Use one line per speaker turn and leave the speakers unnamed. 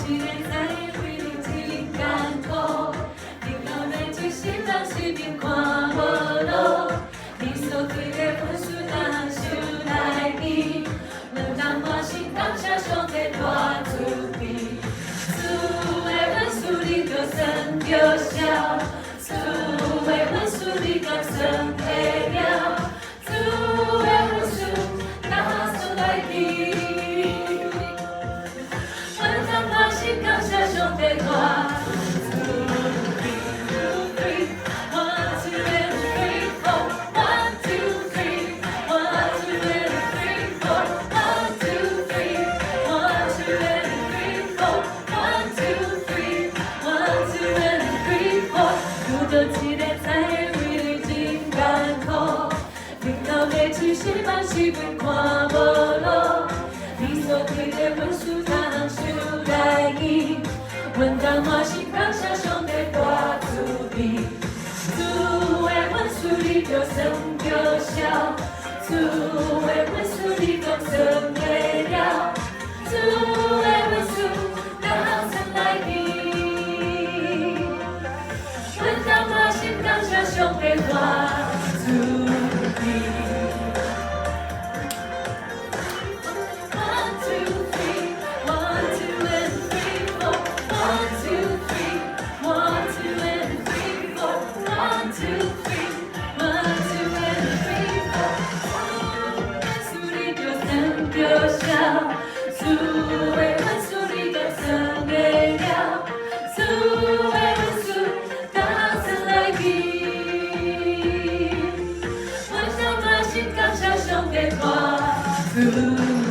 一个知影为你真艱苦，日後欲一世人隨便看無路，你所開的恩賜通收來記，阮通歡喜感謝上帝大慈悲，主的恩賜你著算著數，主的恩賜你敢算會了，主的恩賜哪算來記？阮通歡喜感謝上帝大慈悲。Three, one, two and three, four. One, two, three. One, two and three, four. One, two, three. One, two and three, four. One, two, three. One, two and three, four. 遇著一个知影為你真艱苦，日後欲一世萬世變看無路，你所開的恩賜通收來記，阮通歡喜感謝上帝大慈悲，主的恩賜你著算著數，主的恩賜你敢算會了，主的恩賜哪算來記？阮通歡喜感謝上帝大慈悲。One, two, three, one, two and three, four. One, two, three, one, two and three, four. One, two, three, one, two and three, four. 恩賜你著算著數，主的恩賜你敢算會了，主的恩賜哪算來記？阮通歡喜感謝上帝大慈悲。